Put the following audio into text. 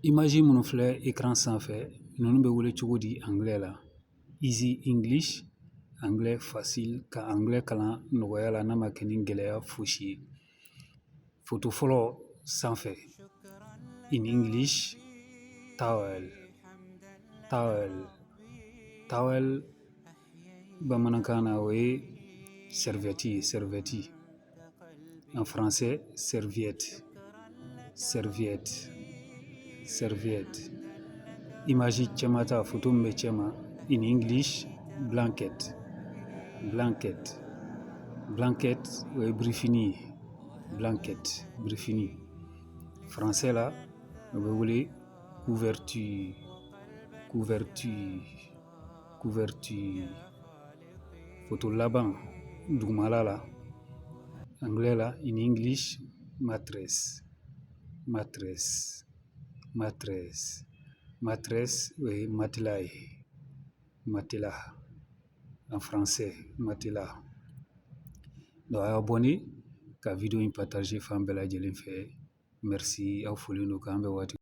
Image minnu filɛ écran sanfɛ, ninnu bɛ wele cogo di anglais la? Easy English, anglais facile, ka anglais kalan nɔgɔya la n'a ma kɛ ni gɛlɛya fosi ye. Photo fɔlɔ sanfɛ, in English, towel, towel, towel. Bamanankan na, o ye serviette ye, serviette. En français, serviette, serviette, serviette. Image cɛmata, photo min bɛ cɛma, in English, blanket, blanket, blanket. O ye birifini ye, blanket, birifini. Français la, o bɛ wele couverture, couverture, couverture. Photo laban dugumala la, anglais la, in English, mattress, mattress, mattress. Mattress, o ye matelas ye, matelas. En français, matelas. Donc a y'aw abonné ka vidéo in partager fan bɛɛ lajɛlen fɛ. Merci, aw folen don, k'an bɛn waati.